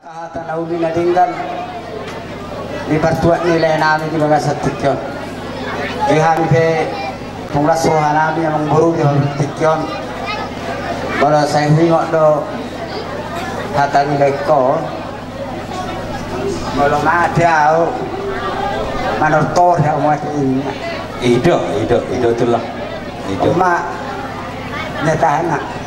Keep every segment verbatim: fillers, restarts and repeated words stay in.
Hata na uli na denggan di partuat ni lae nami di bagasan tingki on. Di hami pe tung las roha nami amangboru di tingki on. Molo sai huingot do hata ni laengko, molo mate au, manortor au mate i. I do, i do, i do tulang. I do. Oma, nyatana.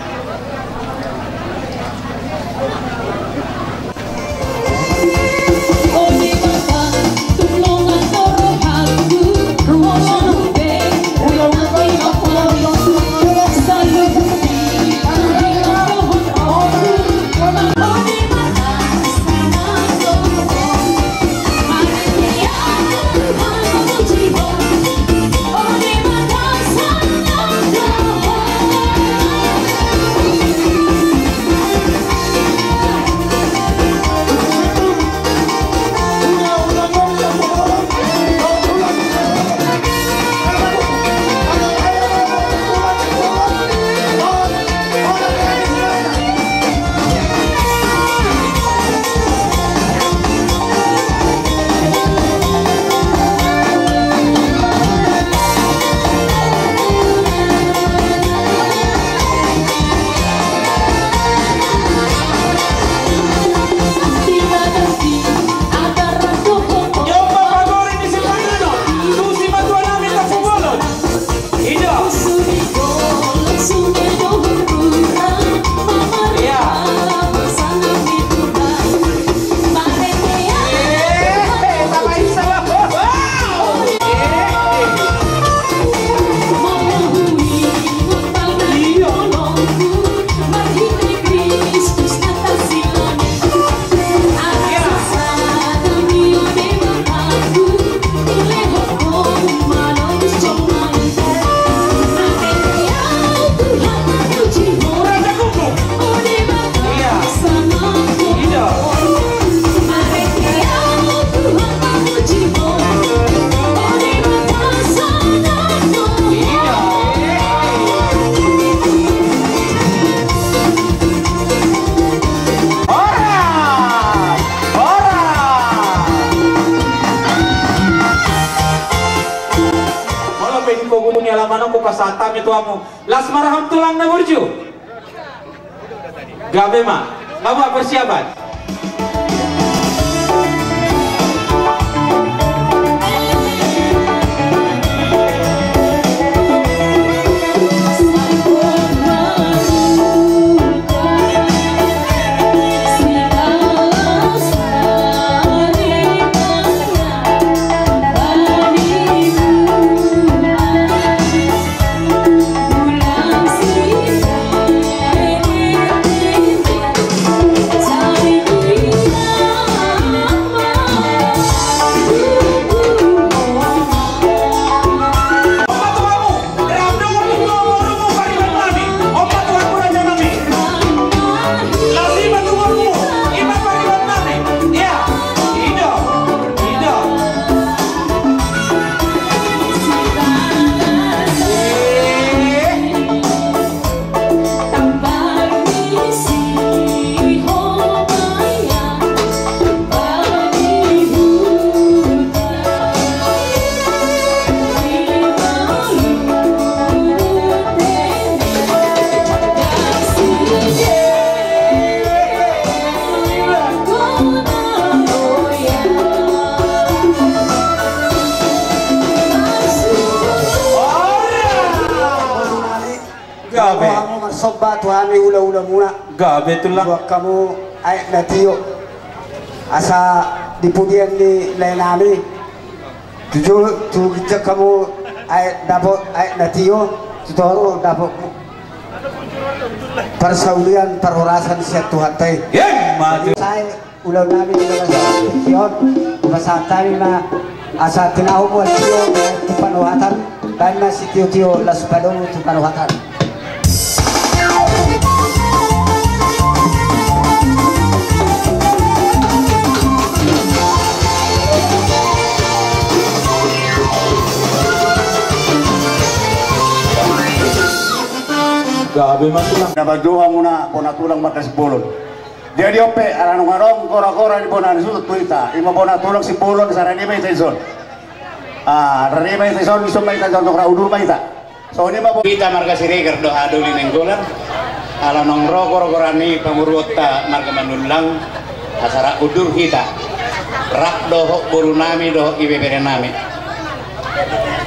Horas! Horas! Molo pe di pogu ni alaman on hupasahat hami tu hamu. Las ma roham tulang na burju. Gabe ma. Gabe ma persiapan. Gabe. Hamu marsomba tu hami hula-hula muna. Gabe tulang. Buat hamu aek na tio. Asa di pudian ni lae nami. Tu jo-, tu ginjang hamu aek dapot aek na tio. Tu toru dapot parsaulian parhorasan sian Tuhanta i. Emma tutu. Sai ulaon nami di bagasan tingki on, hupasahat hami ma asa tinahu mual tio tu panuhatan, baen ma sitio-tio las padomu tu panuhatan. Gabe ma tulang. Na baen do hamuna bona tulang marga Simbolon. Jadi on pe, ala nunga adong gora-gora ni bona ni suhut tu hita, ima bona tulang Simbolon, sara ni ma hita dison. Ah, rade ma hita dison, dison ma hita, jongjong ra udur ma hita. Songon i ma bo-, hita marga Siregar do haha Doli Nainggolan. Ala naung ro gora-gora ni pamoruonta marga Manullang, asa ra udur hita. Rap dohot boru nami dohot ibebere nami.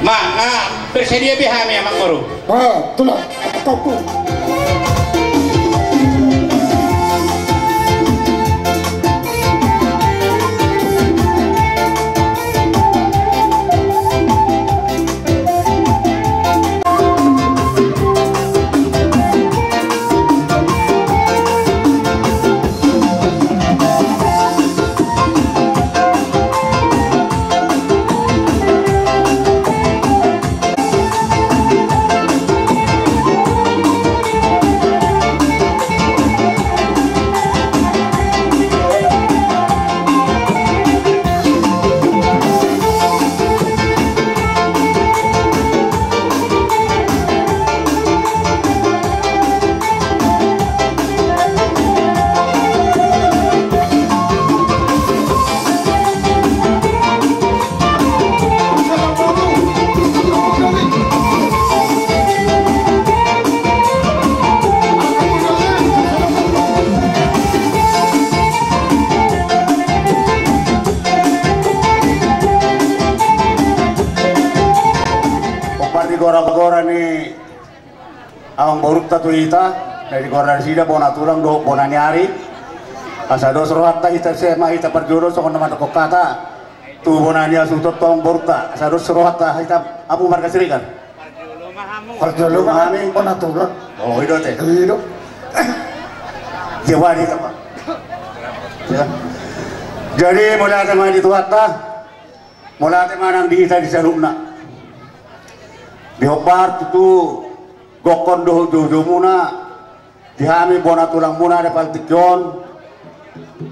Ma, ah, bersedia be hami, amang boru. Ah, tulang, ataupun. Hombar di gora-gora ni amang borunta tu hita, na di gora nasida bona tulang dohot bona ni ari. Asa dos rohanta hita, sai ma hita parjolo songon na mandok hata. Tu bona ni hasuhuton tu amang borunta, asa dos rohanta hita, hamu marga Siregar. Parjolo ma hami bona tulang. Oh, i do ate. I do. Jawa di apa? Ya. Jadi, mauliate ma di Tuhanta. Mauliate ma nang di hita di saluhutna. Di hombar tutu gokhon dohot joujoumuna, di hami bona tulangmuna di apala tingki on,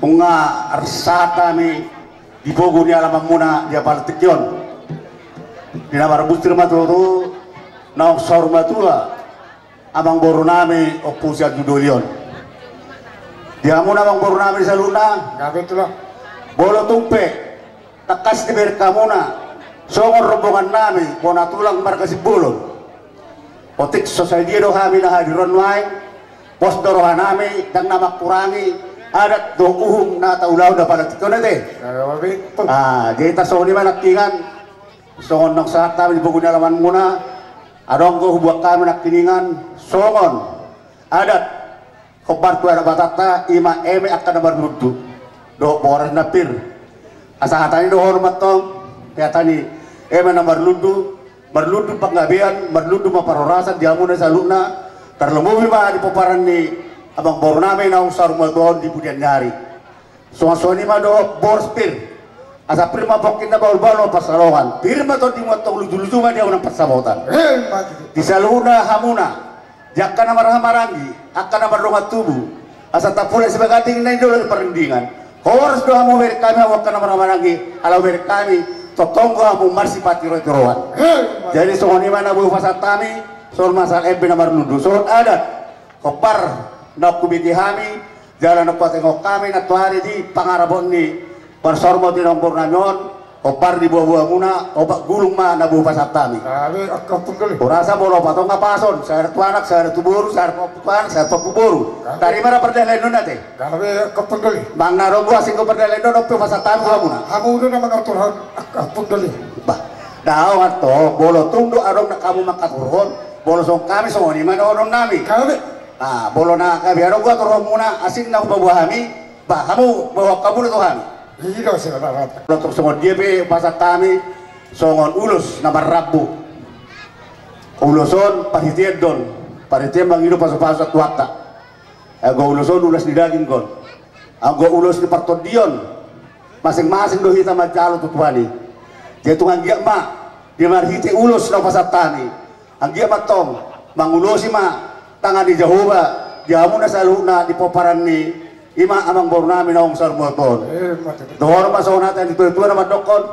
nunga arsahat hami di pogu ni alamanmuna di apala tingki on. Di na marbustir ma tutu naung saur matua amang boru nami Ompu Sianjur Doli on. Di hamuna amang boru nami di saluhutna. Gabe tulang. Molo tung pe tangkas dibereng hamuna songon rombongan nami bona tulang marga Simbolon, otik so sadia do hami na hadir on nuaeng. Pos do roha nami, ndang na mangkurangi adat dohot uhum na taulahon di apala tingki on ate. Gabe tulang. Ah, jadi songon i ma nangkiningan, songon naung sahat hami di pogu ni alamanmuna, adong do hubuat hami nangkiningan songon adat. Hombar tu adat Batanta, ima eme angka na marlundu dohot boras na pir. Asa hata ni do on ma antong, hata ni eme na marlundu, marlundu panggabean, marlundu ma parhorasan di hamuna saluhutna, tarlumobi ma di pomparan ni amang boru nami naung saur matua on di pudian ni ari. Songon, songon i ma dohot boras pir. Asa pir ma pongki na bahulbahul ma pansalongan. Pir ma tondimu antong, lujuluju ma di adopan pansamotan. Emma tutu. Di saluhutna hamuna, di angka na marhahamaranggi, angka na mardongan tubu, asa tapulak sibaganding na nidola di parlindingan. Horas do hamu hubereng hami, hamu angka na marhahamaranggi, ala hubereng hami tongtong do hamu marsipatirotiroan. Emma tutu. Jadi songon i ma na boi hupasahat hami songon masalah eme na marlundu, songon adat. Hombar naung hubege hami jala naung huhatahon hami nantoari di pangarabot ni parsaur matua ni amang boru nami on, hombar di boaboamuna, opat gulung ma na boi hupasahat hami. Gabe angka Ompung Doli. Hurasa molo opat on nga pas on, sada tu anak, sada tu boru, sada tu ompu tu anak, sada tu ompu boru. Gabe. Tarima ma pardalan on ate. Gabe angka Ompung Doli. Manang na adong do asing do pardalan on, on pe hupasahat hami tu hamuna. Hamu do na mangaturhon angka Ompung Doli. Bah, daong antong, molo tung do adong nang hamu mangaturhon, molo songon hami songon i ma dohonon nami. Gabe. Ah, molo na gabe adong do aturhonmuna, asing na hupaboa hami, bah, hamu boahon hamu do tu hami. I do sila rarata. Molo tung songon dia pe hupasahat hami songon ulos na marrambu. Ulos on parhitean do on, parhitean mangido pasupasu Tuhanta. Anggo ulos on ulos ni daging do on. Anggo ulos ni partondion, masing-masing do hita manjalo tu Tuhan i. Jadi tung anggiat ma di marhite ulos na hupasahat hami, anggiat ma antong mangulosi ma tangan ni Jahowa di hamuna saluhutna di pomparan ni ima amang boru nami naung saur matua on. Emma tutu. Dohonon ma songon hata ni natuatua na mandokkon: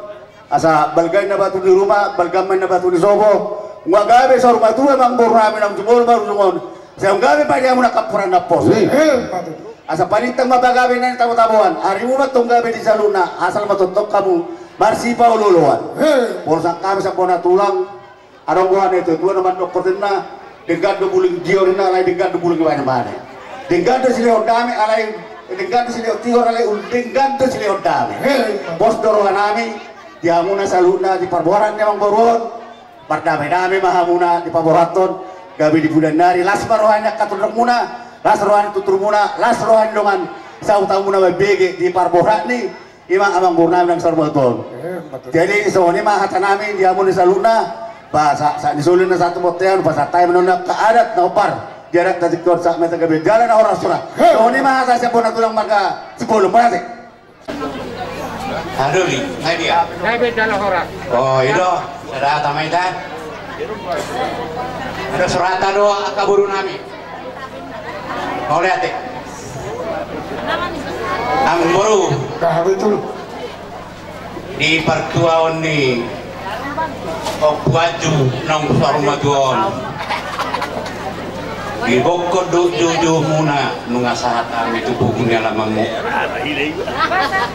Asa balga ninna batu ni ruma, balga ma ninna batu ni sopo. Nunga gabe saur matua amang boru nami naung jumolo marujung on, sai nunga gabe ma di hamuna angka ampuran na poso. Emma tutu. Asa palintang ma pagabe na nitabo-taboan, arimu ma antong gabe di saluhutna, asal ma tongtong hamu marsipaolo-oloan. He. Porsang hami sian bona tulang, adong roha ni natuatua na mandokkon ninna, denggan do bulung ni Tigor ninna, alai denggan do bulung ni Mane-mane. Denggan do silehon dame, alai denggan do silehon Tigor, alai ul-, denggan do silehon dame. He. Pos do roha nami di hamuna saluhutna di parboruon ni amangboru on. Mardame-dame ma hamuna dipaborathon, gabe di bulan ni ari las ma roha ni angka tondongmuna, las roha ni tuturmuna, las roha ni dongan sahutamuna mambege di parboruon ni, i ma amangboru nami nang saur matua on. Eh, betul. Jadi songon i ma hata nami di hamuna saluhutna, ba sa, sa ni solu na sahat tu bontean, ba sa tahe ma on angka adat na hombar di adat na tingki on, sahat ma hita gabe jala na horas-horas. He. Songon i ma hata sian bona tulang marga Simbolon, mauliate. Aduh, di, nai dia. Nai be jala horas. Oh, i do. Sada hata ma hita. Ada surata do angka boru nami. Mauliate. Amangboru. Nah, betul. Di partuaon ni Ompu Anju naung saur matua on. Dibokkon do joujou muna nunga sahat hami tu pogu ni alamanmu.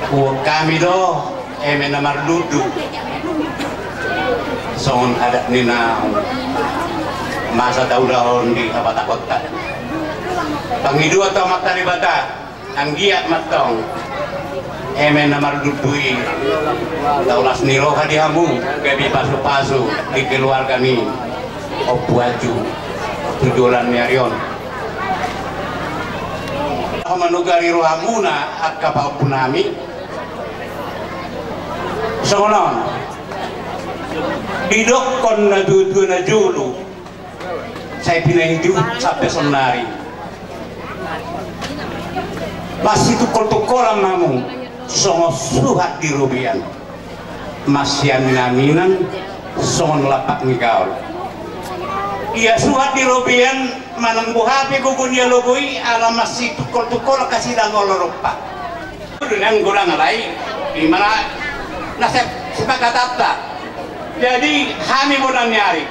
Huhut hami do eme na marlundu. Songon adat ni na masa taulahon di habatahonta. Pangidoan tu Amanta Debata. Anggiat ma antong eme na marlundu i, taulas ni roha di hamu, gabe pasupasu di keluarga ni Ompu Anju tu joloan ni ari on. Manugari rohamuna angka pahompu nami. Songon on didokkon natuatua na jolo. Sai pinaihut sampe saonari. Masitungkoltungkolan ma hamu songon suhat di robean. Masiaminaminan songon lapak ni gaol. Ia suhat di robean manang boha pe gogo ni alogo i ala masitungkoltungkolan hasidang olo rompa. Udah nang godang alai, di mana na sep-, sepakatanta. Jadi hami bona ni ari.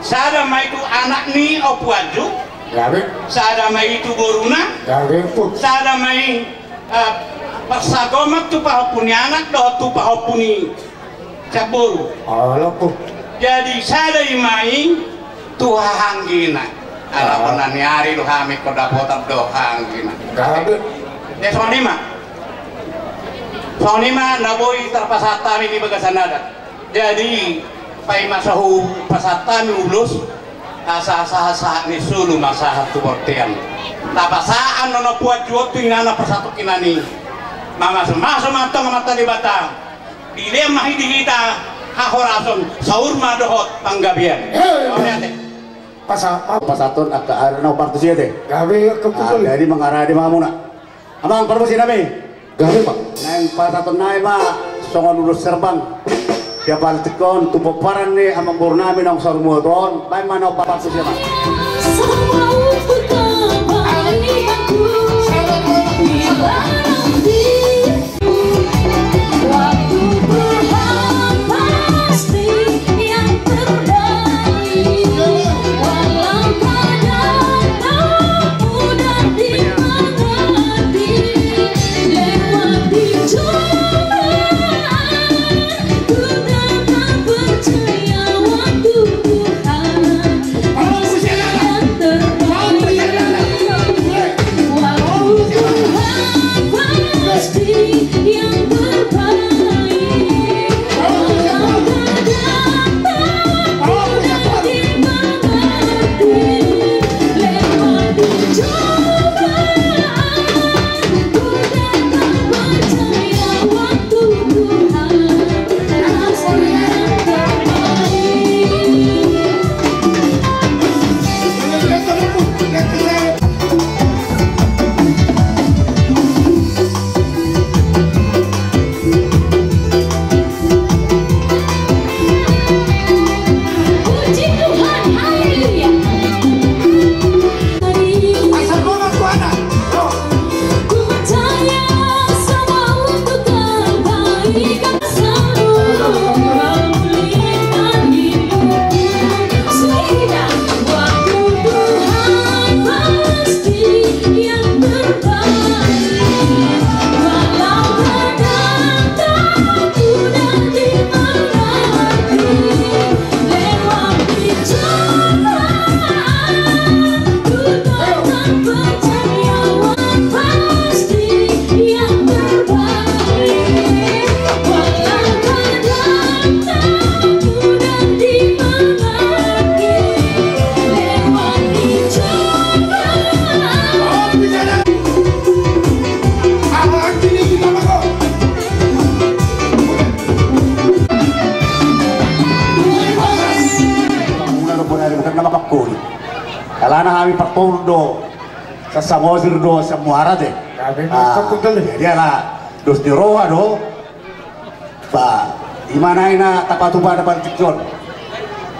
Sada ma i tu anak ni Ompu Anju. Gabe. Sada ma i tu boruna. Gabe, put. Sada ma i, eh, parsagoman tu pahompu ni anak dohot tu pahompu ni sian boru. Olo, put. Jadi sada i ma i tu hahaanggina. Ala bona ni ari do hami ingkon dapotan do hahaanggina. Gabe. Jadi songon i ma. Songon i ma na boi tarpasahat hami di bagasan adat. Jadi paima so hupasahat hami ulos, asa sahat-sahat ni solu ma sahat tu bontean. Tapasahat do na Ompu Anju on tu inana parsatongkinan i. Mamasumasu ma antong Amanta Debata. Dilehon ma di hita hahorason, saur ma dohot panggabean. Hei. Mauliate. Pasa-, pasahathon angka ari na partusi ate. Gabe, gabe. Ah, jadi mangarade ma hamuna. Amang parmusi nami. Gabe, Pak. Naeng pasahaton nami ma songon ulos herbang. Di apala tingki on tu pomparan ni amangboru nami naung saur matua on, baen ma na partusi, Amang. Hami partoru do, sian Samosir do, sian Muara te. Jadi ala dos ni roha do. Ba, ima nai na tapatupa na partingkion.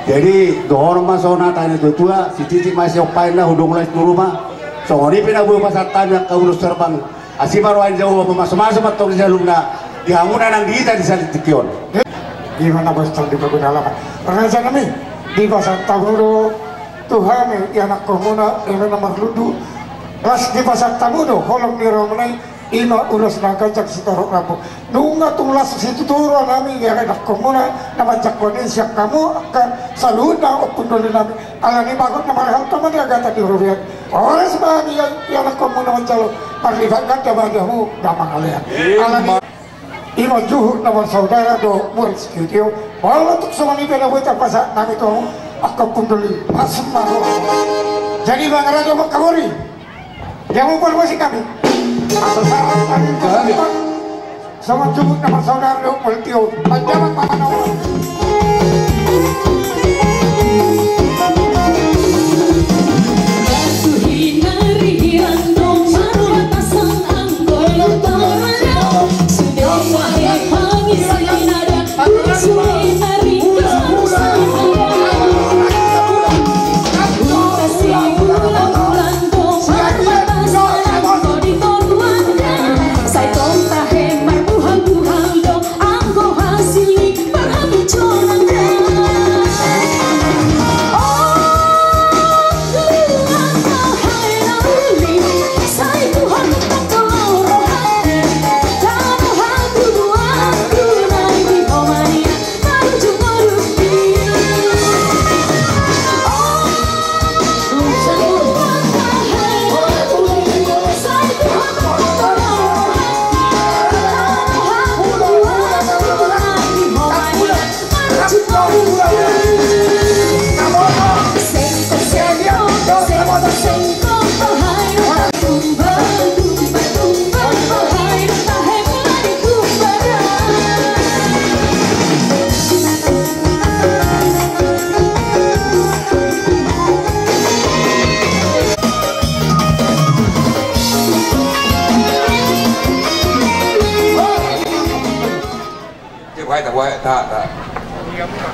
Jadi dohonon ma songon hata ni natuatua, sititi ma siompa inna, hudung las tu ruma. Songon i pe na boi pasahat hami angka ulos serbang. Asi ma roha ni Jahowa mamasumasu ma antong di saluhutna di hamuna nang di hita di salelengleleng on. Ima na boi tong di paguna alaman. Raja nami, dipasahat hamu do tu hami ianakkonmuna, ima na marlundu. Las dipasahat hamu do holong ni rohamuna i, ima ulos na ganjang sitorop rambu. Nunga tung las situtu rohanami ianakkonmuna na manjangkon i sian hamu angka saluhutna ompu doli nami. Alani bagot na marhalto ma di agatan di robean. Horas ma hami ianakkonmuna manjalo parlipat ganda ma di hamu damang alean. Alani ima juhut na marsaudara do mual sitio. Molo tung songon i pe na boi tapasahat nami tu hamu angka ompu doli, las ma roha. Jadi mangarajo ma angka bori. Dia mau permisi kami. Asal syarat kami. Sama cukup nama saudara lu, multio. Panjang mana orang.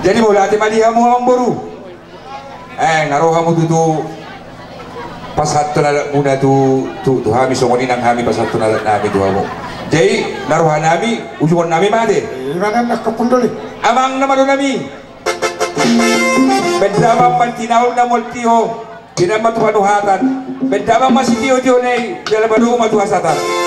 Jadi mauliate ma di hamu amang boru. Eh, na ro hamu tutu pasahathon adatmuna tu, tu, tu hami, songon i nang hami pasahathon adatnami tu hamu. Jadi na rohanami ujungonnami ma ate. Ima na angka ompu doli. Amang na malo nami. Baen damang ma tinaol na mual tio. Baen damang ma tu panuhatan. Baen damang ma sitiotio na i. Jala padomu ma tu hasahatan.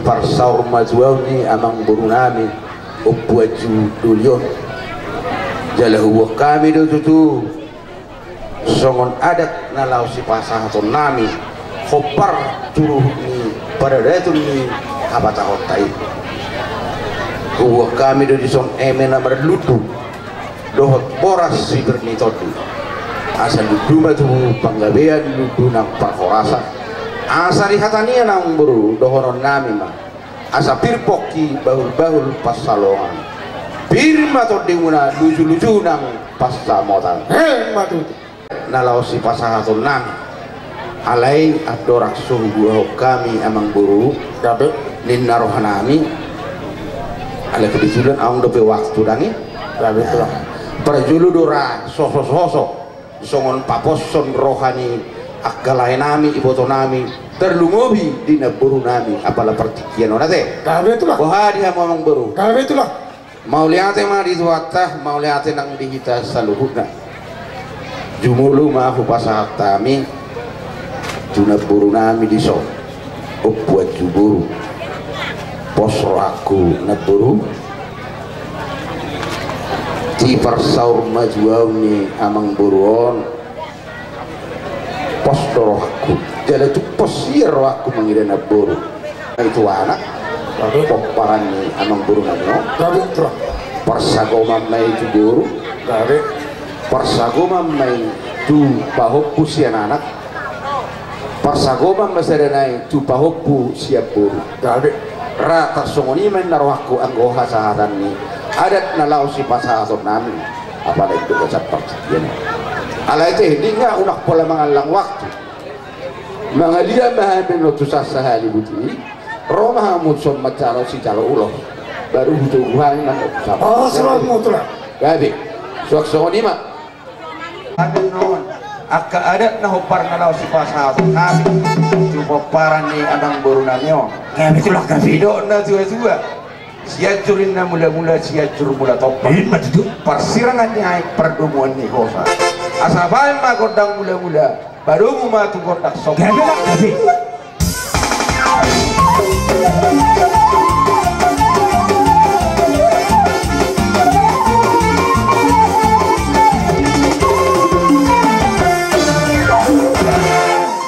Parsaurmatuaon ni amangboru nami Ompu Anju Doli on. Jala huboan hami do tutu songon adat na laho sipasahaton nami hombar tu ruhut ni paradaton ni habatahonta i. Huboan hami do dison eme na marlundu dohot boras sipir ni tondi. Asa lundu ma tu panggabean, lundu nang parhorasan. Asa di hata ni amangboru dohonon nami ma, asa pir pongki bahulbahul pansalongan, pir ma tondimuna lujuluju nang pansamotan. Emma tutu. Na laho sipasahaton nami. Alai andorang so huboahon hami amangboru, gabe, ninna roha nami. Alai kebetulan adong dope waktu dang i. Gabe, tulang. Parjolo do ra sosososo songon paposhon roha ni angka lae nami, iboto nami, tarlumobi di namboru nami, apala partingkian on ate. Gabe, tulang. Boha di hamu amangboru? Gabe, tulang. Mauliate ma di Tuhanta, mauliate nang di hita saluhutna. Jumolo ma hupasahat hami tu namboru nami dison, Ompu Anju boru. Pos rohangku namboru, di parsaurmatuaon ni amangboru on. Pos do rohangku. Jala tung pos hian rohangku mangida namboru. Ai tu anak. Gabe. Pomparan ni amangboru nami on. Gabe, tulang. Parsagoman ma i tu boru. Gabe. Parsagoman ma i tu pahompu sian anak. Parsagoman ma sada nai tu pahompu sian boru. Gabe. Ra tarsongon i ma ninna rohangku anggo hasahatan ni adat na laho sipasahaton nami. Apalagi do gasan partingkian. Alai ate, ninna unang pola mangallang waktu. Mangaliat ma hami on tu sahali buti. Ro ma hamu dison manjalo sijalo ulos. Baru hutogu hami ma tu sahali. Oh, selamat, tulang. Gabe. Suang songon i ma. Angka adat na hombar na laho sipasahaton nami tu pomparan ni amangboru nami on. Gabe, tulang, gabe. Didok na tuatua, Sianjur ninna mulamula, Sianjur mula tompa. Ima tutu. Parsirangan ni aek, pardomuan ni hosa. Asa baen ma gondang mulamula, padomu ma tu gondang somba. Gabe, gabe.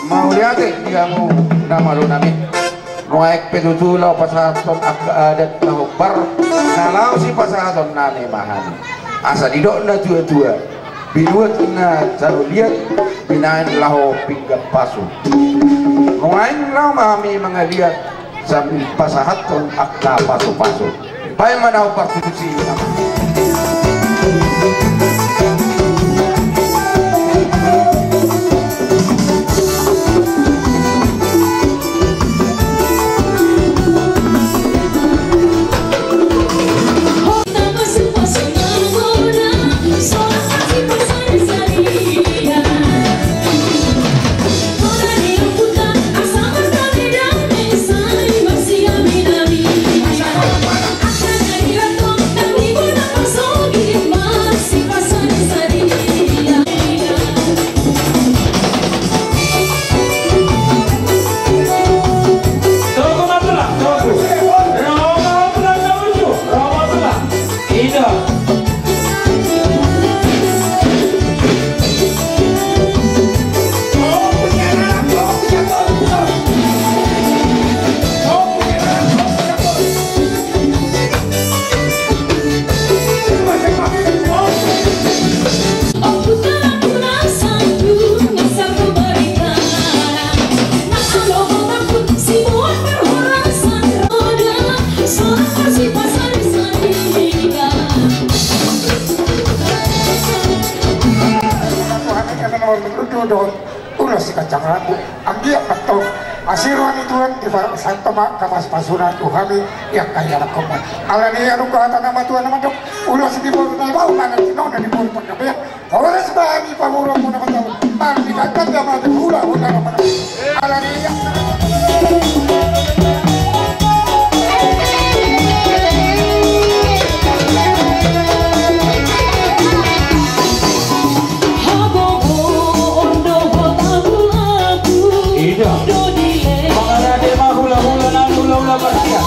Mauliate di hamu na malo nami. Nuaeng pe tutu laho pasahathon angka adat na hombar na laho sipasahaton nami ma hami. Asa didok na tuatua, binuat na jalo liat, binaen laho pinggan pasu. Nuaeng laho ma hami mangaliat sambil pasahathon angka pasupasu. Baen ma na hombar tutu si. Ulos sikancang rambu, anggiat ma tong asi roha ni Tuhan, dipasahat ma pasupasu na tu hami, ia kaya lakom. Alani i adong hata na matua na mandok, ulos di boru na bau, manang di nona di boru panggabean. Horas ma hami pamoruonmuna ma tong, manang di kata dia ma di hula hula na mandok. Alani i. Ida. Mangarade ma hula-hula na hula-hula.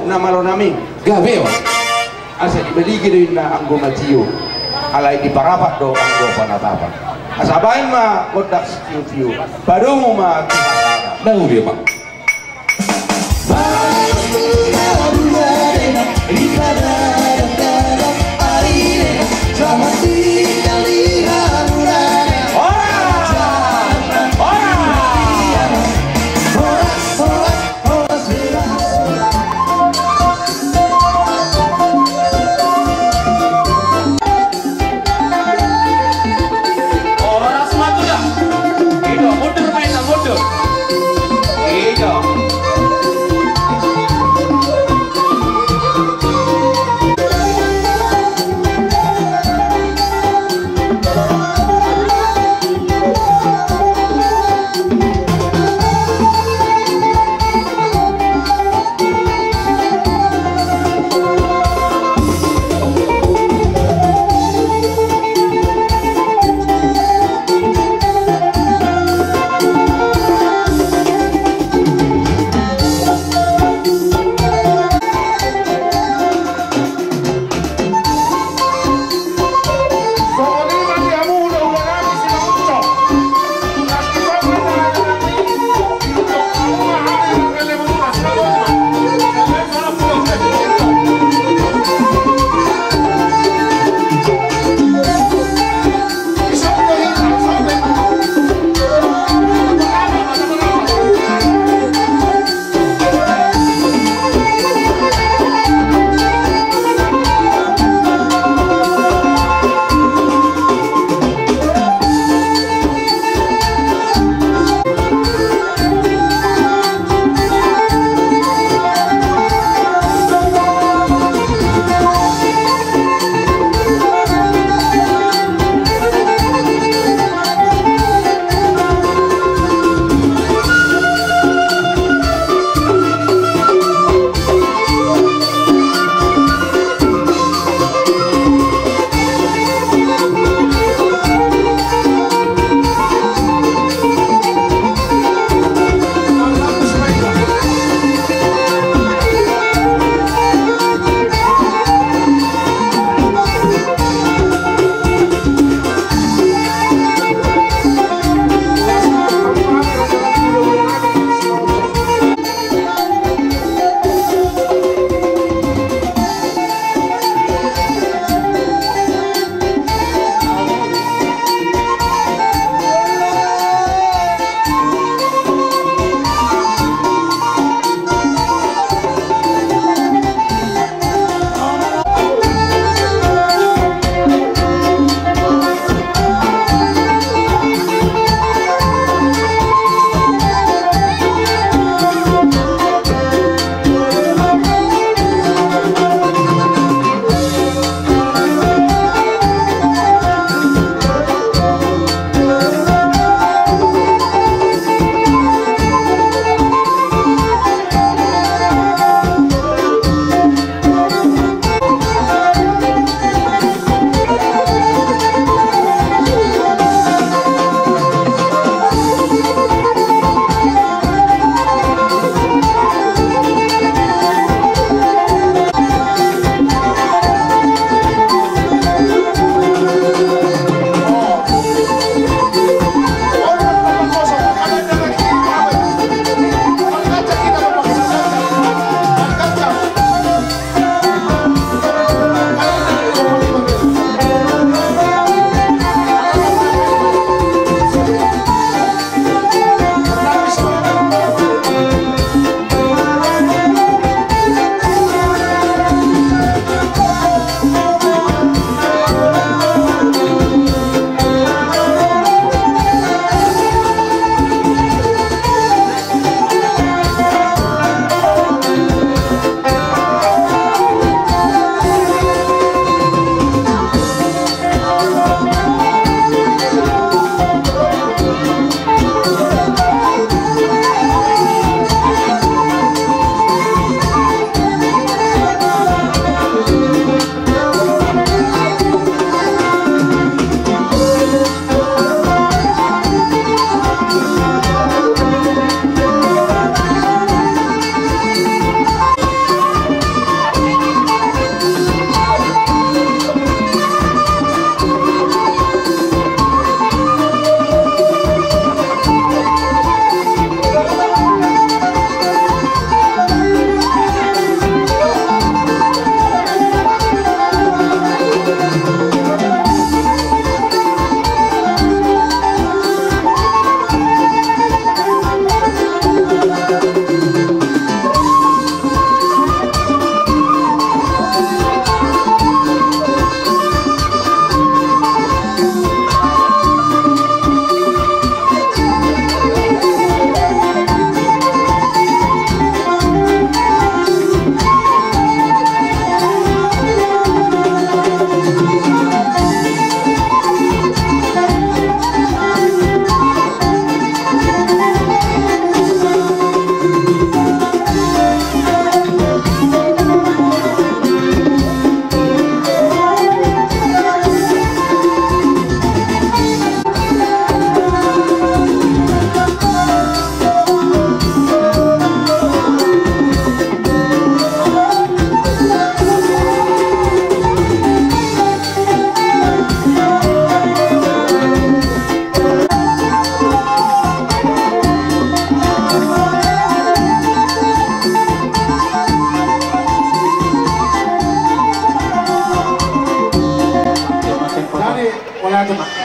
Na malo nami. Gabe ma. Asa dibalige do inna anggo matio. Alai diparapat do anggo panatapan. Asa baen ma gondang sitio-tio. Padomu ma tu hasada. Dao be ma. Ora! Ora! Horas ma tulang. Ido, mundur ma inna, mundur. Ido,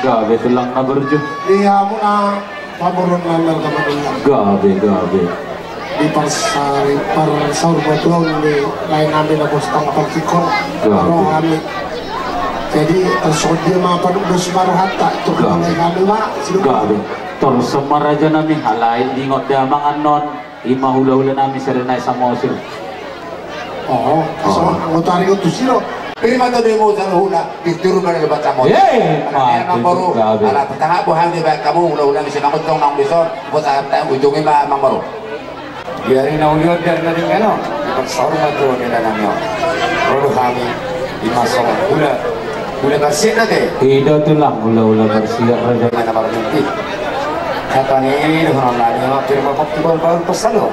Gabe tulang na burju. Di hamuna pamoruon nami marga Manullang. Gabe, gabe. Di parsari, parsaur matua ni lae nami na bostang partikon. Gabe. Ro hami. Jadi, tarsongon dia ma panumdos ma rohanta, tu gabe. Lae nami ma, sidung. Gabe. Torus ma raja nami, alai diingot damang annon. Ima hulahula nami sada nai Samosir. Oh, oh. Anggo taringot tusi do. Pir ma tademu sada hula, pintu rumah dari Batam. Eh, mantap. Ala petang abu hang di baik kamu, hulahula nami Simanguntong nang dison, buat apa ujungnya ma mamaru. Di ari na uli on, di ari na denggan on, di parsahur ma tu nilai nami on. Ro do hami. Ima songon hula, hula barsiat na te. Ida tulang hulahula barsiat raja. Mana baru nanti. Hata ni dohonon nami ma pir ma pop tu baru parsalo.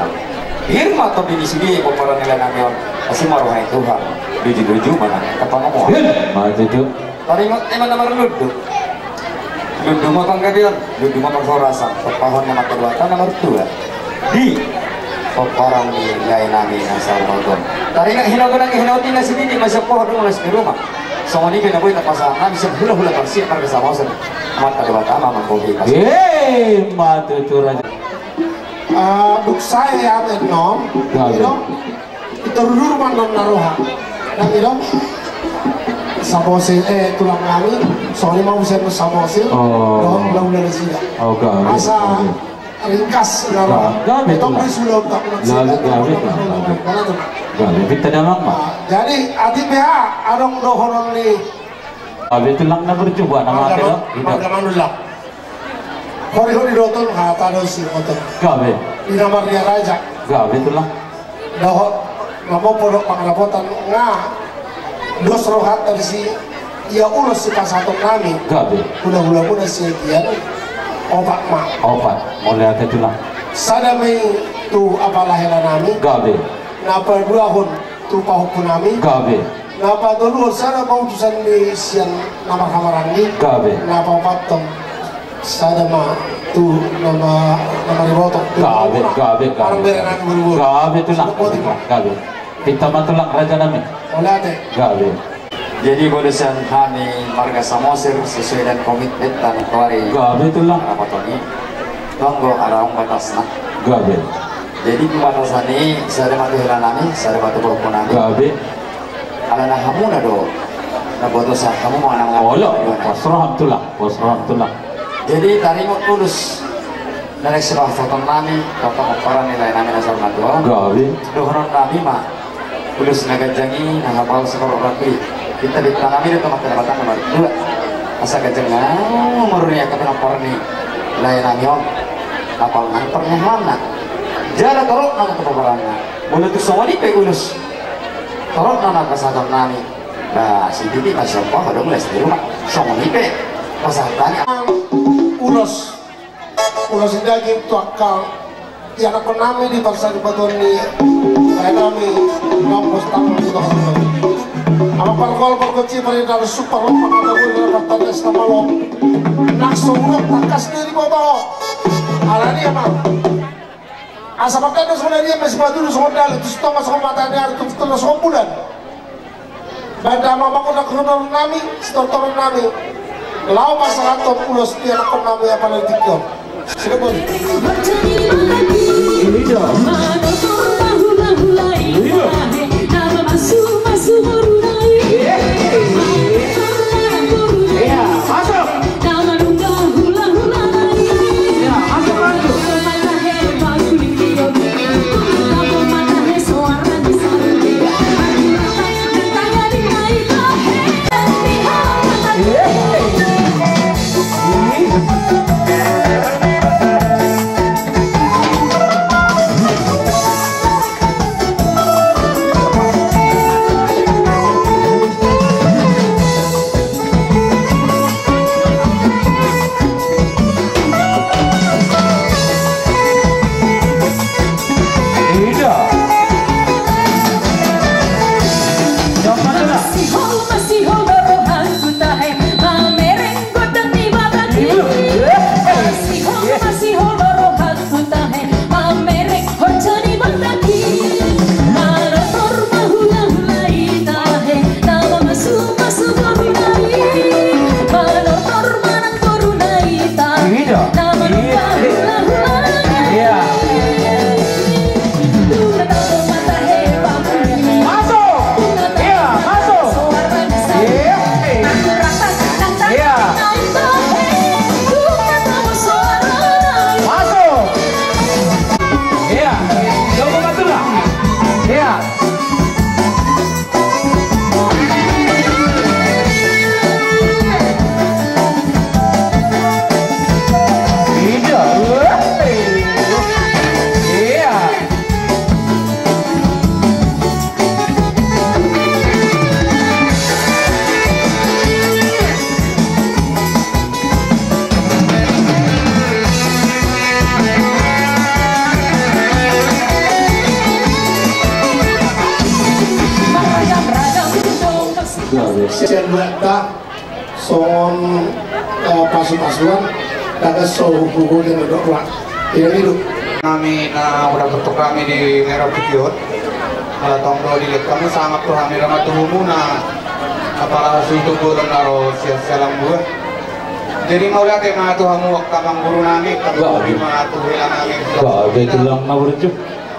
Pir ma topi di sini pomparan nilai nami on. Asi ma roha ni Tuhan. Luju-luju mana kapangomo. Ima tutu. Taringot ima na marlundu. Lundu ma panggabean, lundu ma parhorasan, pahorasan ni Amanta Debata na martua. Di pomparan ni lae nami na saur matua on. Taringot hinago nang hinago tina sididi masih poho dong las di rumah. Songon i pe na boi tapasahat nami sian hulahula barsiat marga Samosir. Amanta Debata ma manggohi pas. Ima tutu raja. Ah, dung sae ate nom. Gabe. Ino. Ito rudur ma non na roha. Nang ino. Samosir, eh, tulang nami. Songon i ma muse Samosir. Oh. Dohot hulahula nasida. Oh, gabe. Asa ringkas, gabe. Gabe, gabe. Gabe, gabe. Gabe, pinta damang ma. Ah, jadi, atik pe ha, adong dohonon ni. Gabe tulang na burju, ba na mate do. Marga Manullang. Hori-hori do tong hata do si otot. Gabe. Ina Maria Raja. Gabe tulang. Dohot, mamopodok pangarapotan nga. Dos rohanta disi, ia ulos sipasahaton nami. Gabe. Hulahula muna sian dia. Opat ma. Opat. Mauliate tulang. Sada ma i tu apala hela nami. Gabe. Na paduahon tu pahompu nami. Gabe. Na patoluhon sada ma utusan ni sian na marhamaranggi. Gabe. Na paopathon sada ma tu na ma, na mariboto. Gabe, gabe, gabe. Gabe tulang. Gabe. Pinta ma tulang raja nami. Mauliate. Gabe. Jadi bolusan hami marga Samosir sesuai dengan komitmen tano tuari. Gabe tulang. Rapat ini. Tonggo arahung batasna. Gabe. Jadi pembatasan i sada ma tu hela nami, sada ma tu pahompu nami. Gabe. Alana hamuna do. Na boto sa hamu manang. Olo, pos roham tulang, pos roham tulang. Jadi taringot ulos na naeng sipasahaton nami, tongtong pomparan ni lae nami na saur matua on. Gabe. Dohonon nami ma. Ulos na ganjang i na hapal saborok rambu i. Pinta-pinta nami do tu Amanta Debata na martua. Asa ganjang nang umur ni angka pinompar ni lae nami on. Hapal nang pernyahanna. Jala torop nang tu pomparanna. Molo tung songon i pe ulos. Torop nang pasahaton nami. Ba, sididi ma siompa adong las di rumah. Songon i pe. Pasahat nami. Ulos. Ulos ni daging tu angka ianakhon nami di parsaripeon ni lae nami, Mampos Tangan tu Tangan. Amang pargol pargonsi parindahan sumpah lompa kata bulu dapat tanda sitama lom. Nang songon tangkas ni di bawah. Alani amang. Asa makan do songon dia masih batu songon dalu tu sitama songon mata ni ari tu tengah songon bulan. Baen damang ma dohonon nami, sitortoron nami. Laho pasahathon ulos tu ianakhon nami apala di tingki on. Sidebon. Ini dong. Iya. Iya, masuk. Sian buatta songon, eh, pasu-pasuan, taga so huhugo di mandok ruang. Iya, Nido. Nami na hurang tu hami di Merah Putih on. Ala tong do dilehon hamu sangap tu hami, ramatuhumuna. Apala sutu bolon na ro sian Salambua. Jadi mauliate ma tu hamu angka amang boru nami, angka amang boru nami, ma tu hela nami. Ba, betul lang na berjuk.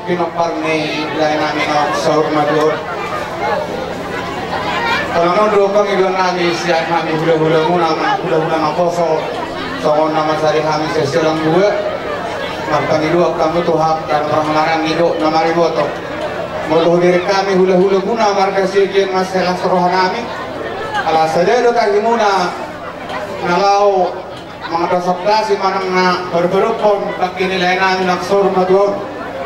Pinompar ni lae nami na saur matua on. Ala on do pangidoan nami sian hami hula-hulamuna, hula-hula naposo, songon na mansai hami sian Salambua. Marpangidoan hamu tu hami, dan marhamaranggi do na mariboto. Molo hubereng hami hula-hulamuna marga Siagian, mansai las roha nami. Ala sada do tangihonmuna na laho mangasap dasi manang na padopadophon bangke ni lae nami na saur matua on.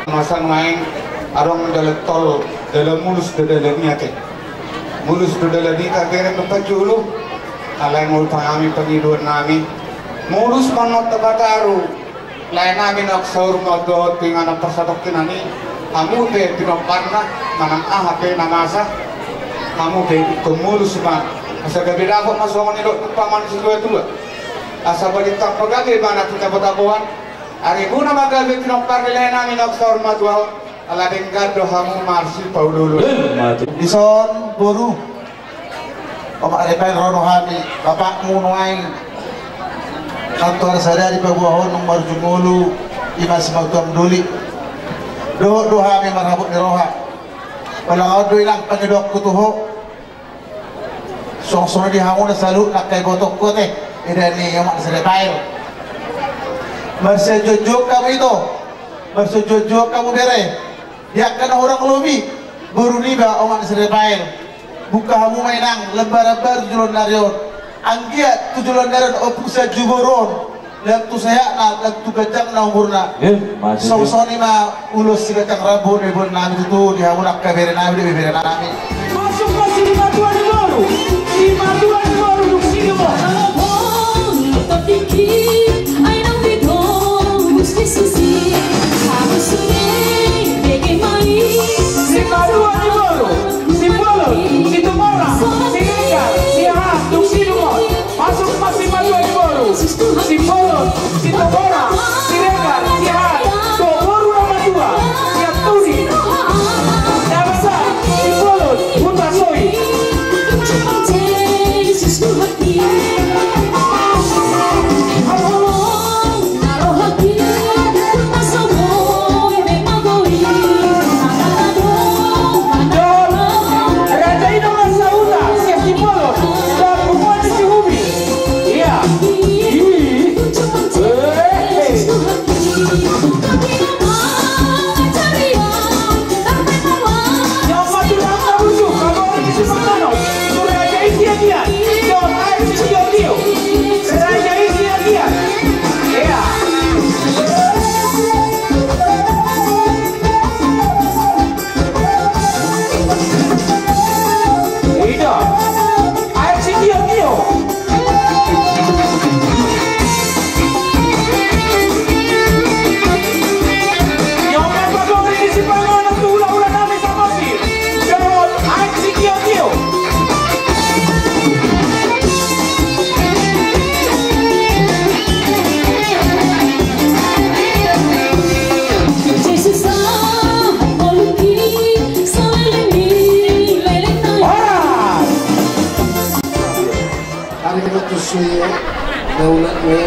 Masa nuaeng adong dalan tol, dalan mulus do dalan i ate. Mulus do dalan i, tabereng do parjolo. Alai molo hami pangidoan nami, mulus ma annon tapataru lae nami na saur matua on tu inganan parsatongkinan i. Hamu pe pinomparna manang aha pe na masa, hamu pe ingkon mulus ma. Asa gabe dapot ma songon nidok ni paman situa-tua. Asa balintang pagabe ma na tinabo-taboan. Ari muna ma gabe pinompar ni lae nami na saur matua on. Ala denggan do hamu marsipaolo-olo. Dison boru, omak Repail, ro do hami, bapakmu nuaeng. Kantor sada dipaboahon nunga marjumolo, i ma simatua ni doli. Dohot do hami marhabot ni roha. Pala on do inang pangidoanku tu ho. Songon-songon i di hamu na saluhut na angka ibotongku ate, eda ni omak na si Repail. Marsianjuan-juan hamu ito, marsianjuan-juan hamu bere. Di angka na hurang lobi, boru niba omak na si Repail. Buka hamu ma inang lembaran baru tu joloan ni ari on. Anggiat tu joloan ni ari on ompung sianjur boru on. Lam tu sehatna, lam tu ganjangna umurna. Eh, maju. Songon-songon i ma ulos siganjang rambu ni boru nami tutu di hamu na angka bere nami, di bebere nami. Masuk ma simatua ni boru, simatua ni boru dung sidung on. Simatua ni boru, Simbolon, Situmorang, Siregar, Siahaan, dung sidung on. Masuk ma simatua ni boru, Simbolon, Situmorang, Siregar, Siahaan, tu boru na matua, Sianturi. Na masa, Simbolon, Huta Sohi. Raja i na masa huta, sian Simbolon, sian punguan ni si Humi. Ia. Ih. Eh. Ari kita tusui daulat ni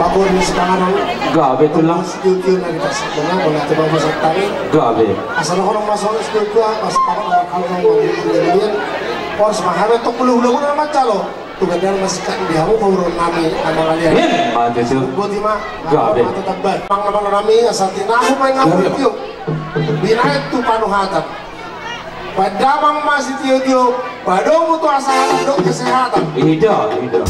paboru ni sipanganon. Gabe tulang. Sitio-tio na kita sitio na bola tu bapa satari. Gabe. Asal orang masuk sitio-tio pas paman orang kalau mau beli beli. Pors mahal tu puluh puluh mana macalo. Tu gandal masih kan di hamu paboru nami nama kalian. Em, mati tu. Boti ma. Gabe. Mata tabat. Pang nama nami asal tinahu main ngamu tio. Binaet tu panuhatan. Padamang ma sitio-tio, padomu tu hasahatan dohot kesehatan. Ida, ida.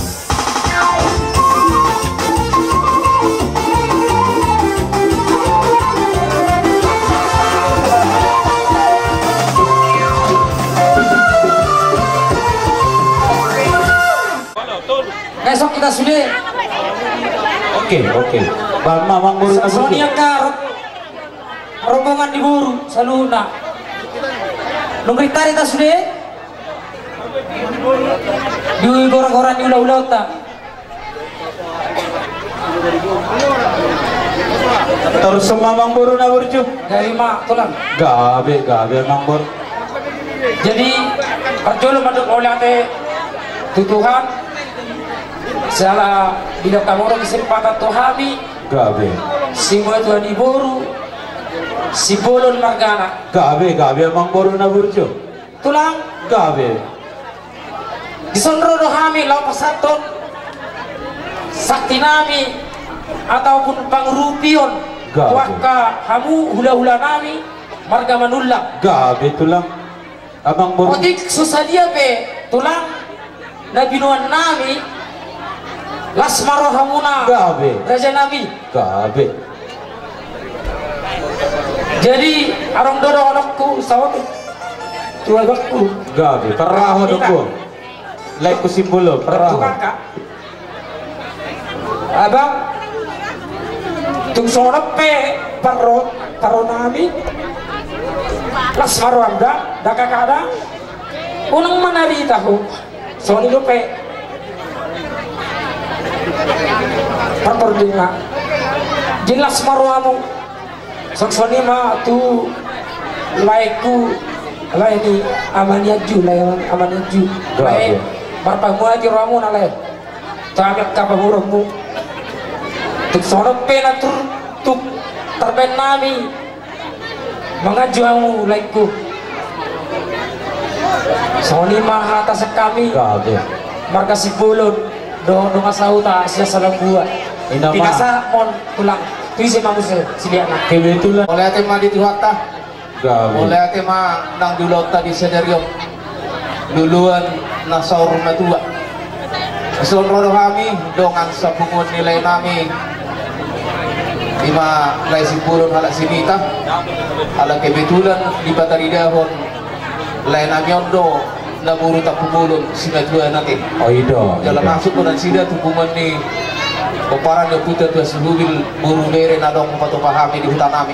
Besok kita sude. Oke, oke. Bang, mamang boru. Songon i angka rombongan ni boru saluhutna. Nunga rinta-rinta sude. Di gora-gora ni ula-ulaonta. Torus ma amangboru na burju. Gabe ma tulang. Gabe, gabe amangboru. Jadi parjolo mandok mauliate tu Tuhan. Siala didok hamu adong kesempatan tu hami. Gabe. Simatua ni boru Simbolon margana. Gabe, gabe amangboru na burju. Tulang. Gabe. Dison ro do hami laho pasahathon sakti nami ataupun pangurupion. Gabe. Tu angka hamu hula-hula nami marga Manullang. Gabe tulang. Amangboru. Otik so sadia pe tulang na binoan nami, las ma rohamuna. Gabe. Raja nami. Gabe. Jadi adong do dohononku saotik tu abangku. Gabe, parraho do ho. Laengku Simbolon, parraho. Abang, tung songon on pe parro, parro nami. Las ma roham da, da kakak da. Unang manarita ho. Songon i dope parpordingna. Jelas ma rohamu. Songon i ma tu laengku, lae ni ama ni Anju, lae ama ni Anju. Gabe. Lae, marpamuati rohamuna lae. Tu hami angka pamoruonmu. Tung songon on pe na tur, tung tarbaen nami manganju hamu laengku. Songon i ma hata sian hami. Gabe. Marga Simbolon dohot dongan sahuta sian Salambua. Ina ma. Di kasa mon tulang. Tu ise ma muse siliakna. Kebetulan. Mauliate ma di Tuhanta. Gabe. Mauliate ma nang di ulaonta di sadari on. Luluan na saur matua. Dison ro do hami dongan sapunguan ni lae nami, i ma lae Simbolon halak Simita. Ala kebetulan dipataridahon lae nami on do na boru Tampubolon simatuana te. O, i do. Jala masuk do nasida tu punguan ni pomparan ni ompunta Tuan Sihubil, boru bere na adong patupa hami di huta nami.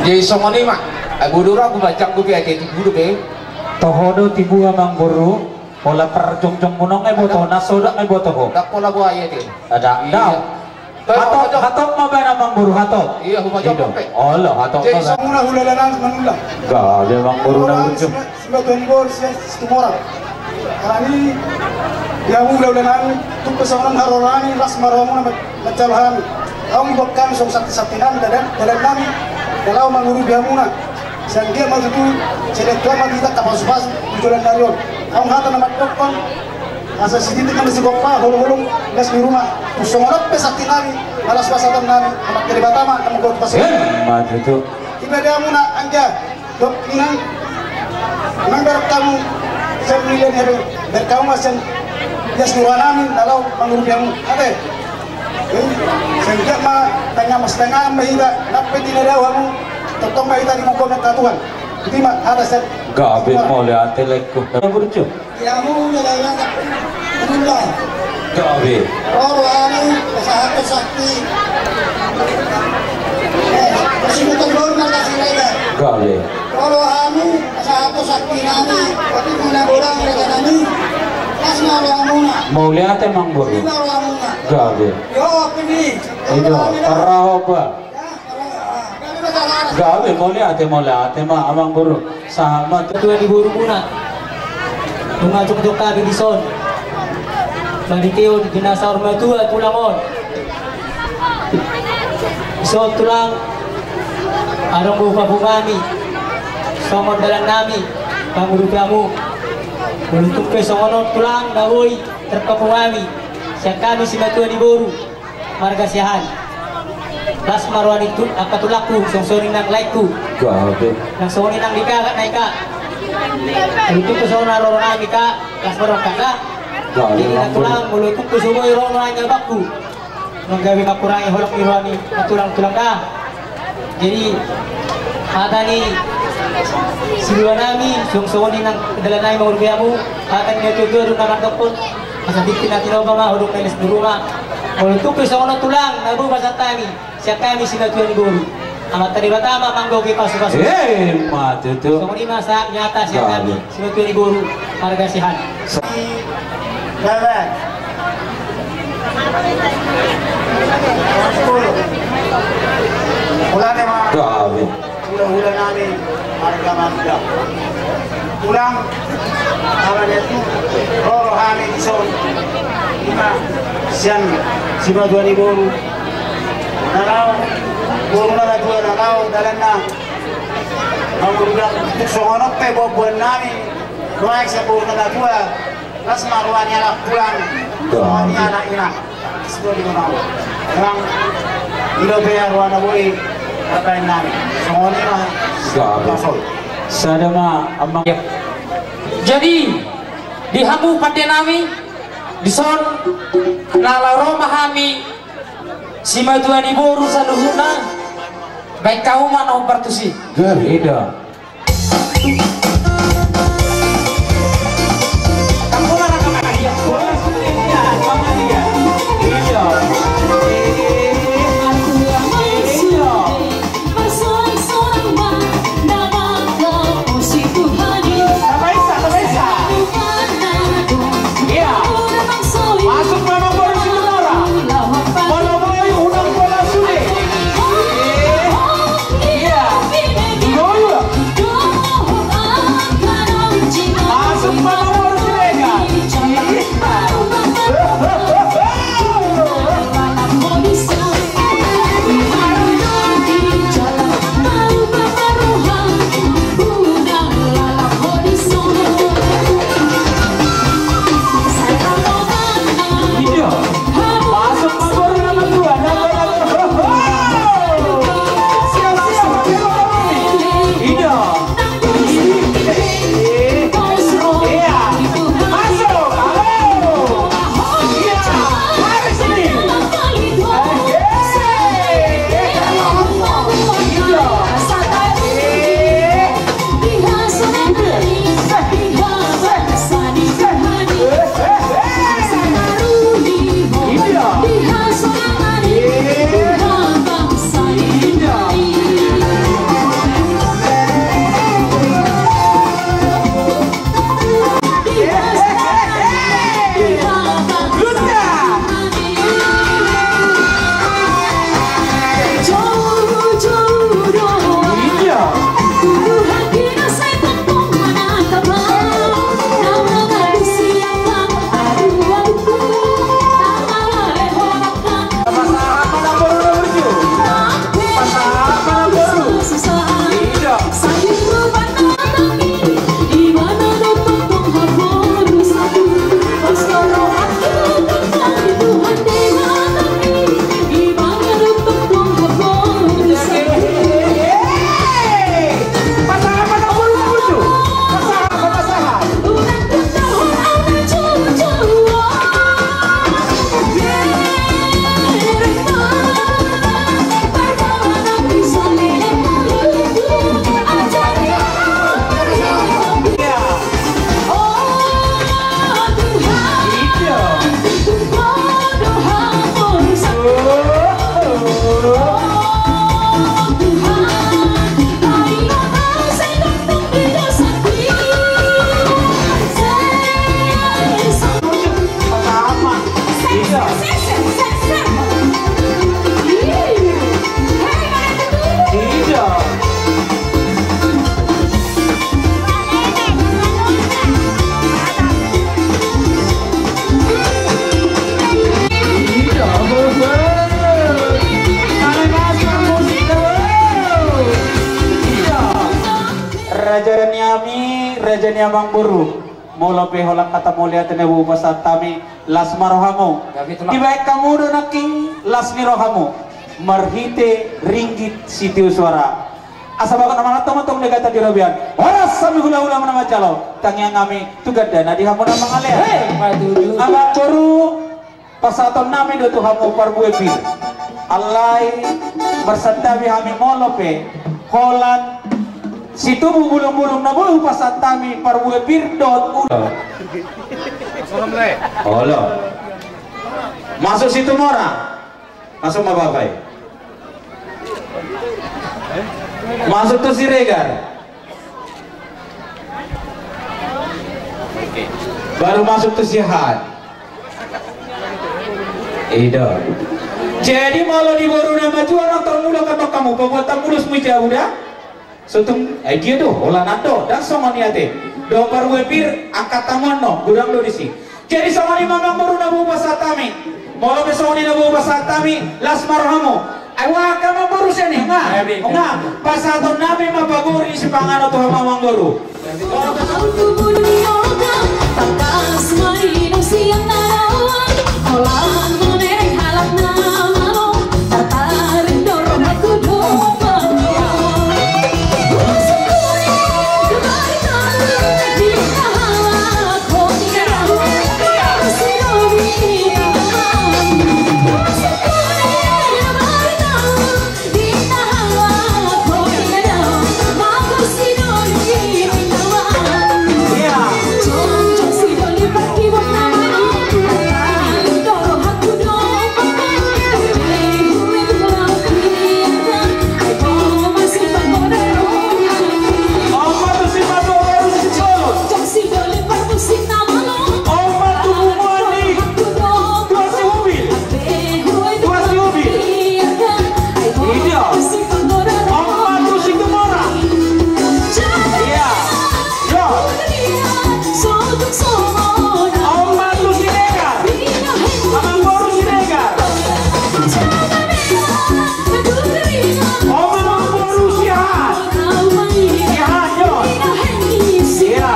Jadi songon i ma. Ai bodo ra, hubaen pe ate tibu dope. Toho do tibu amangboru. Pola parjongjong munong ai boto, na sodak ai boto ho. Dak pola buaya te. Ada, iya. Hatop, hatop ma baen amangboru, hatop. Iya, hubaen pe. Olo, hatop ma baen. Jadi songon i ma hula-hula nami Manullang. Gabe amangboru na burju. Simatuan boru Situmorang. Alani, ia hula-hula nami, tung pe songon on haroro nami, las ma rohamuna. Manjalo hami. Adong diboan hami songon sakti-sakti nami, dalan, dalan nami, na laho mangurupi hamuna. Sai anggiat ma tutu, sai denggan ma di hita angka pasu-pasu tu joloan ni ari on. Adong hata na mandokkon, asa sititik ma sigompa, holong-holong, las ni ruma. Tung songon on pe sakti nami, na las pasahaton nami, Amanta Debata ma na mamboan pasu-pasu. Emma tutu. Iba di hamuna anggia. Dok, inang, inang, berkamu sian milenial, berkamu ma sian ias ni roha nami na laho mangurupi hamu. Ate, eh, sai anggiat ma tangan mas tangan ma hita, nang pe tinadao hamu, tongtong ma hita dibuka ni angka Tuhan. Iti ma hata sian. Gabe, mauliate laengku. Burju. Ia hamu na lae na Manullang. Gabe. Ro rohami pasahathon sakti. Eh, pasahathon boru na kasih reda. Gabe. Ro rohami pasahathon sakti nami, otik ma na godang reda nami. Las ma rohamuna. Mauliate amangboru. Las ma rohamuna. Gabe. Yo, pini. Ido, parraho ba. Gabe, mauliate, mauliate ma amangboru. Sahat ma tu. Tua ni borumuna. Nunga jongjong hami dison. Manjalo di na saur matua tulang on. Dison tulang. Adong do hupapungu hami. Songon dalan nami. Mangurupi hamu. Molo tung pe songon on tulang na boi tarpapungu hami. Sian hami simatua ni boru. Marga Siahaan. Las ma roha ni tu, angka tulangku, songon i nang laengku. Gabe. Nang songon i nang di kakak na i ka. Molo tung pe songon haroro nami ka, las ma roha ka. Gabe. Jadi na tulang, molo tung pe so boi ro nang abangku. Nang gabe mangkurangi holong ni roha ni tulang-tulang da. Jadi hata ni silua nami, songon i nang dalan nami mangurupi hamu, hata ni natua-tua do na mandokkon. Asa tingki na tinopa ma, hodong na les di ruma. Molo tung pe songon on tulang, na boi pasahat hami. Sian hami simatua ni boru. Amanta Debata ma manggohi pasu-pasu. Emma tutu. Songon i ma sahat ni hata sian hami simatua ni boru. Marga Sihan. Bebe. Mulane ma. Gabe. Hula-hula nami marga Marga. Ulang ala dia tu roro hami dison. Ima sian simatua ni boru. Na laho boru na dua na laho dalanna. Mangurudang tu songon on pe buat-buat nami. Nuaeng sian boru na dua. Las ma roha ni anak tulang. Roha ni anak inang. Sudah di mana? Memang ido pe roha na boi. Rapain nami. Songon i ma. Gabe. Pasol. Sada ma amang. Jadi di hamu pande nami dison na laho ro ma hami simatua ni boru saluhutna. Baen hamu ma na hombar tusi. Gabe. Ido. Masuk ma nomor situ ora. Molo boi unang bola sude. Eh, iya. Dulu. Masuk ma nomor sude, kan? Iya. Raja ni hami, raja ni amangboru. Molo pe holan hata mauliate na boi hupasahat hami, las ma rohamu. Dibaen hamu do nangkin las ni rohamu marhite ringgit sitio suara. Asa bagot na manat tongtong na gata di robean. Horas hami hulahula na manjalo. Tangiang hami tu gandana di hamu na mangalean. Amangboru. Pasahaton nami do tu hamu parbue pir. Alai marsantabi hami molo pe holan situbu bulung-bulung na boi hupasahat hami parbue pir dohot ulos. Olo. Masuk Situmorang. Masuk ma bapak i. Masuk tu Siregar. Baru masuk tu siahaan. I do. Jadi molo di boru na matua nang tarmulak antong hamu pabuat mulus mui jabu da. Sotung, ai dia do, holan an do, ndang songon i ate. Dohot parbue pir, angkat tangan no, godang do disi. Jadi songon i ma amangboru na boi hupasahat hami. Molo pe songon i na boi hupasahat hami, las ma rohamu. Ai wa angka amangboru sian i, nga. Nga, pasahaton nami ma paboru ni sipanganon tu hamu amangboru. Omat tu si Matuabil. Omat tu punguan ni Tuan Sihubil. Tuan Sihubil. Iya. Omat tu Situmorang. Iya. Yo. Omat tu Siregar. Amangboru Siregar. Omat tu amangboru Siahaan. Siahaan, yo. Iya.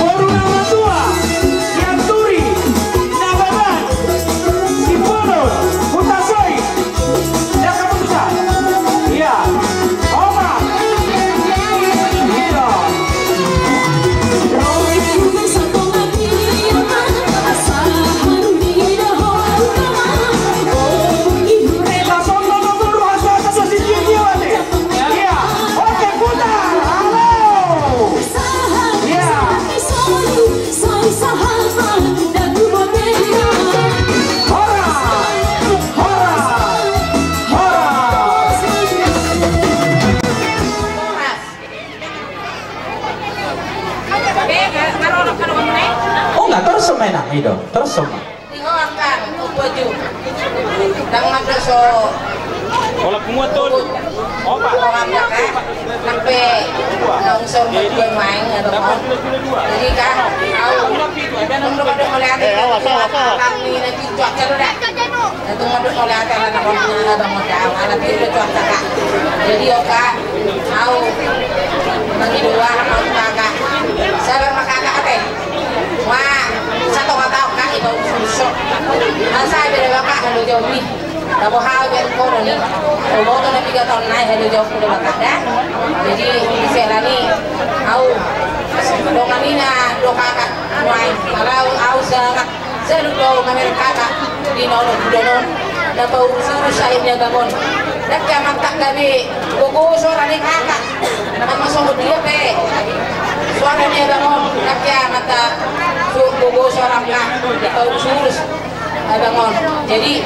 Boru na matua, Sianturi, Nababan, Sipolon, Hutasoit, Jakarta Pusat. Iya. Oma. Iya. Langsung nomor dua, satu, satu, satu, satu, satu. Iya. Oke, putar. Halo. Iya. Hora. Hora. Hora. Oh, nggak, terus sama enak, Ido. Terus sama. Di hoang kan, upa ju. Dang mada so. Ola kumua tolu. Opa. Hoang mada kan. Sampe naung so mada main ya dong. Jadi kan, au. Nang do mada melihat. Eh, awas, awas, awas. Kami nanti cuaca do dah. Nanti mada melihat anak-anak dong mada. Anak itu cuaca kak. Jadi oka. Au. Mangido waham au kaka. Sabar ma kaka ate. Wa, satonga taon kaka iba usurso. Asa iba da baka halo jaumi. Tabo hau ben kono ni. Oboto na piga taon nai halo jaumi da baka da. Jadi, di sela ni, au, dongan ina, do kaka, nuai, ala au, au sangat. Salut do mamereng kaka di nono bulan on. Na paurus-urus akhirna bangun. Dakka mantap gabe gogo suara ni kaka. Nama songon dia pe suara ni bangun. Dakka mantap gogo suara kaka. Na paurus-urus bangun. Jadi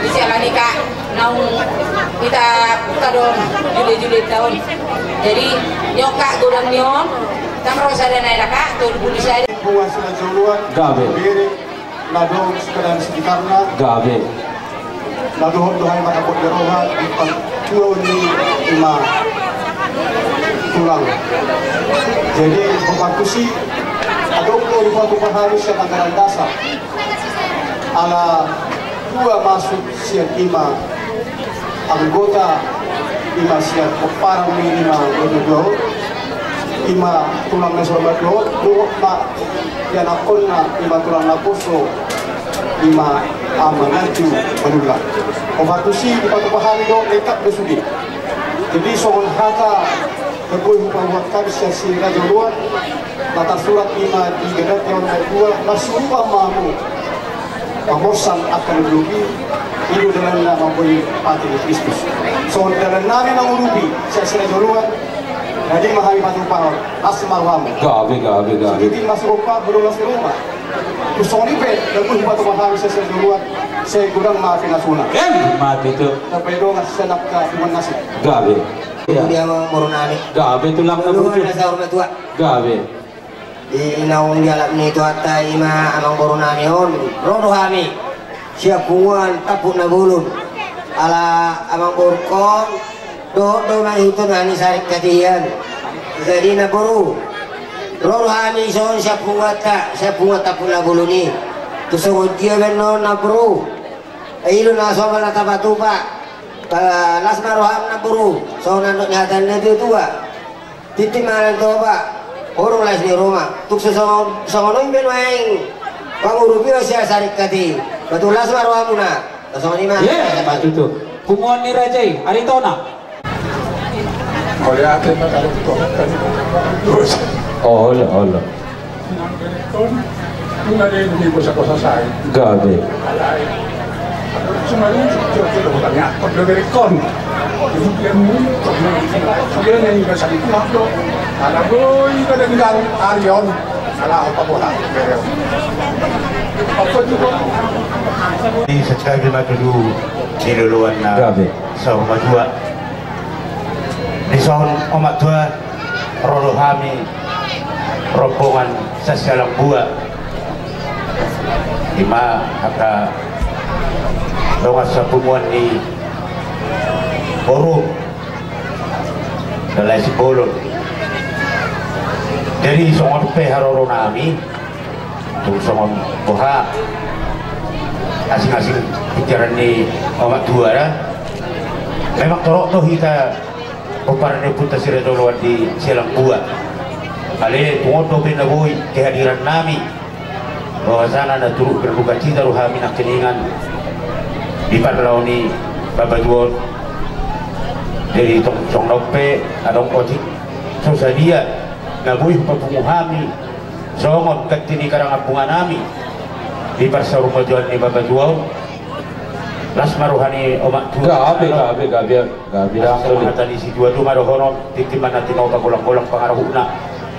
bisa lah nikah naung kita buka dong juli-juli tahun. Jadi nyoka godang nion. Tamro sada na eda kak tolu pulu sada. Buat sudah joluan. Gabe. Bere. Na dong sekadar sekitarna. Gabe. Na dohot do hami marhapot ni roha di patuaon ni ima tulang. Jadi, hombar tusi, adong do rupa-rupa hami sian anggaran dasar. Ala dua masuk sian ima anggota ima sian pomparan ni ima Lojo dua on, ima tulang na so Lojo dua on, dohot ma ianakkonna ima tulang naposo ima Ama Nganju Manullang. Hombar tusi dipatupa hami do lengkap do sude. Jadi songon hata na boi hupabuat hami sian si Raja Oloan, na tarsurat ima di Galatia onom ayat dua, marsiurupan ma hamu. Pamorsan angka na lobi, i do dalanna mamboi pate ni Kristus. Songon dalan nami mangurupi sian si Raja Oloan, na di ma hami patupahon, las ma rohamu. Gabe, gabe, gabe. Songon i pe, na boi hupatupa hami sian si Raja Oloan, sai godang ma pinasuna. Em, mate tu. Tapai dongan sian angka tuan nasi. Gabe. Iya. Dia ma moro nami. Gabe tulang na burju. Gabe. Di naung dialap ni Tuhanta i ma amangboru nami on, ro do hami sian punguan Tampuk na Bolon. Ala amangboru on dohot do mangihuthon hami saringkateian. Jadi namboru, ro do hami dison sian punguanta, sian punguan Tampuk na Bolon i. Tung songon dia baen on namboru? I do na somal na tapatupa. Las ma roham namboru, songon nidok ni hata ni natuatua. Tintin ma na tinopa, holong las ni ruma. Tung so songon, songon on be nuaeng pangurupion sian saringkatei. Ba tung las ma rohamuna. Songon i ma. Ye, ma tutu. Punguan ni raja i, Aritonang. Mauliate ma, kalau itu kan. Olo, olo. Gabe. Di sekali ma tutu di loloan na. Gabe. Saur matua. Dison omak tua, ro do hami rombongan sian Sialang Bua. I ma angka dongan sapunguan ni boru, Dalae Simbolon. Jadi songon pe haroro nami, tung songon boha asing-asing pikiran ni omak tua da. Memang torop do hita pomparan ni ompunta Siraja Oloan di Sialang Bua. Alai tung on dope na boi kehadiran nami, bahwasana na turut berdukacita do hami nangkiningan di parlao ni bapa tua on. Jadi tung songon on pe adong otik so sadia na boi hupapungu hami songon ganti ni karangapung nami di parsaurmatuaon ni bapa tua on. Las ma roha ni omak tua. Gabe, gabe, gabe, gabe. Songon hata ni situatua ma dohonon, tintin ma na tinopa, golang-golang pangarahutna.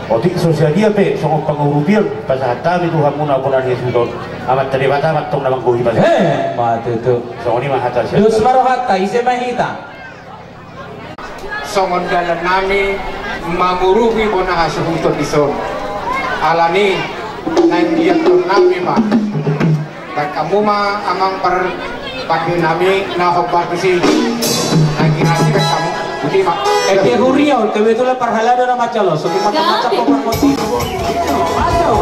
Otik so sadia pe songon pangurupion pasahat hami tu hamuna bona ni hasuhuton, Amanta Debata ma antong na manggohi pasahat. He, ma tutu. Songon i ma hata sian. Dos ma rohanta, ise ma hita. Songon dalan nami mangurupi bona hasuhuton dison. Alani naeng diiakhon nami ma. Baen hamu ma amang parpande nami na hombar tusi. Naeng diiakhon hamu. Boti ma. Ete huria on kebetulan parhalado na mancolo. Soki macam-macam. Gabe. Hombar tusi. Ayo.